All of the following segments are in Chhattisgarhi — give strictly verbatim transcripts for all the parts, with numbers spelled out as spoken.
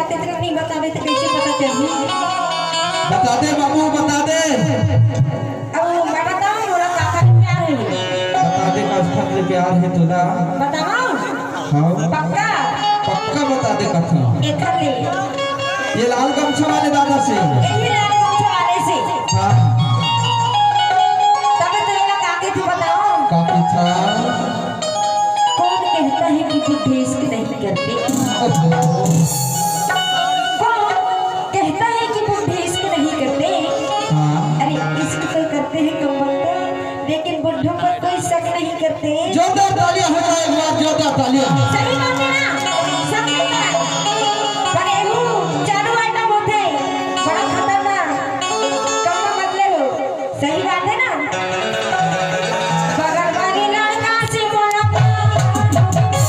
तेकरे नहीं बताबे त कइसे पता चलही? बता दे बाबू, बता दे। अब मैं बताऊं, मोला काकर प्यार हे। बता दे, काकर प्यार हे तोला। बताऊं? हाँ। पक्का? पक्का बता दे कथा। एकर ले। ये लाल गमछा वाले दादा से। यही लाल गमछा वाले से। हाँ। तबे तो एला काके तू बताओ। काके था। कौन कहता है कि बुढ़े इश्क नहीं करते? ओहो। कौन कहता है कि बुढ़े इश्क नहीं करते? हाँ। अरे, इश्क तो करते हैं कम वक्त, लेकिन बुढ़ों पर कोई शक नहीं करते। जोरदार तालियां हो जाए एक बार, जोरदार तालियां। सही बात है ना? सब ठीक है। पर एहू चालू आइटम होथे, बड़ा खतरनाक। कम मत ले हो। सही बात है ना? बगल वाली लड़का से मोरा प्यार हो गया।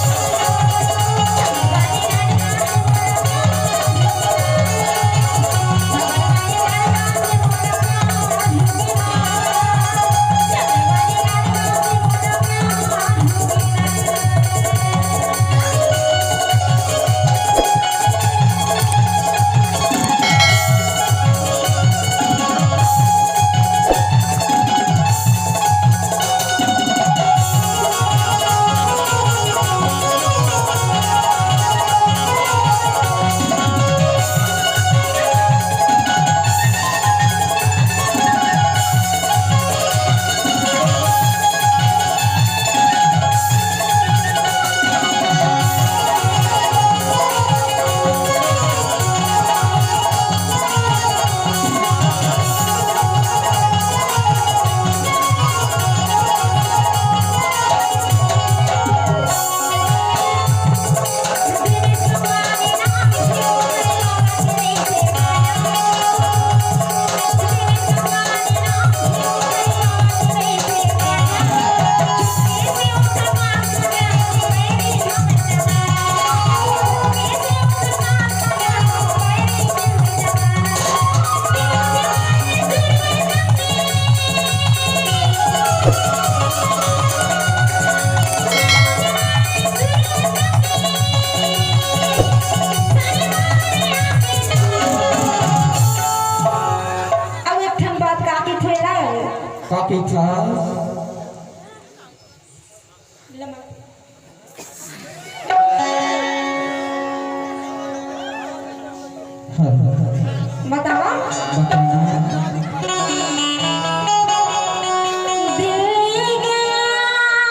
अब एक ठन बात का की थेला? का की था? बतावा। बताना।